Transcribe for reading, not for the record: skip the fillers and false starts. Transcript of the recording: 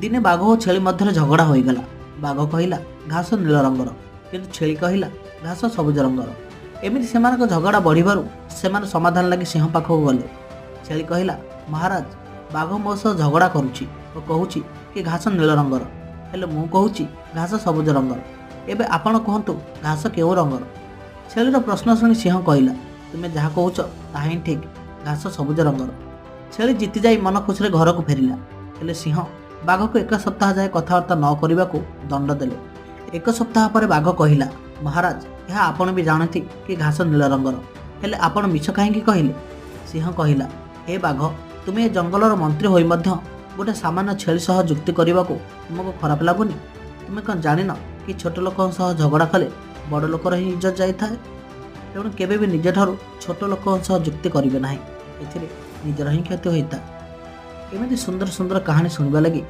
ଦିନେ ବାଘ ଓ ଛେଳି ମଧ୍ୟରେ ଝଗଡ଼ା ହୋଇଗଲା। ବାଘ କହିଲା ଘାସ ନୀଳ ରଙ୍ଗର, କିନ୍ତୁ ଛେଳି କହିଲା ଘାସ ସବୁଜ ରଙ୍ଗର। ଏମିତି ସେମାନଙ୍କ ଝଗଡ଼ା ବଢ଼ିବାରୁ ସେମାନେ ସମାଧାନ ଲାଗି ସିଂହ ପାଖକୁ ଗଲେ। ଛେଳି କହିଲା, ମହାରାଜ, ବାଘ ମୋ ସହ ଝଗଡ଼ା କରୁଛି ଓ କହୁଛି କି ଘାସ ନୀଳ ରଙ୍ଗର, ହେଲେ ମୁଁ କହୁଛି ଘାସ ସବୁଜ ରଙ୍ଗର। ଏବେ ଆପଣ କୁହନ୍ତୁ, ଘାସ କେଉଁ ରଙ୍ଗର? ଛେଳିର ପ୍ରଶ୍ନ ଶୁଣି ସିଂହ କହିଲା, ତୁମେ ଯାହା କହୁଛ ତାହା ହିଁ ଠିକ୍, ଘାସ ସବୁଜ ରଙ୍ଗର। ଛେଳି ଜିତିଯାଇ ମନ ଖୁସିରେ ଘରକୁ ଫେରିଲା। ହେଲେ ସିଂହ ବାଘକୁ ଏକ ସପ୍ତାହ ଯାଏ କଥାବାର୍ତ୍ତା ନ କରିବାକୁ ଦଣ୍ଡ ଦେଲେ। ଏକ ସପ୍ତାହ ପରେ ବାଘ କହିଲା, ମହାରାଜ, ଏହା ଆପଣ ବି ଜାଣନ୍ତି କି ଘାସ ନୀଳ ରଙ୍ଗର, ହେଲେ ଆପଣ ମିଛ କାହିଁକି କହିଲେ? ସିଂହ କହିଲା, ହେ ବାଘ, ତୁମେ ଏ ଜଙ୍ଗଲର ମନ୍ତ୍ରୀ ହୋଇ ମଧ୍ୟ ଗୋଟେ ସାମାନ୍ୟ ଛେଳି ସହ ଯୁକ୍ତି କରିବାକୁ ତୁମକୁ ଖରାପ ଲାଗୁନି? ତୁମେ କ'ଣ ଜାଣିନ କି ଛୋଟ ଲୋକଙ୍କ ସହ ଝଗଡ଼ା କଲେ ବଡ଼ ଲୋକର ହିଁ ଇଜ୍ଜତ ଯାଇଥାଏ? ତେଣୁ କେବେ ବି ନିଜଠାରୁ ଛୋଟ ଲୋକଙ୍କ ସହ ଯୁକ୍ତି କରିବେ ନାହିଁ, ଏଥିରେ ନିଜର ହିଁ କ୍ଷତି ହୋଇଥାଏ। ଏମିତି ସୁନ୍ଦର ସୁନ୍ଦର କାହାଣୀ ଶୁଣିବା ଲାଗି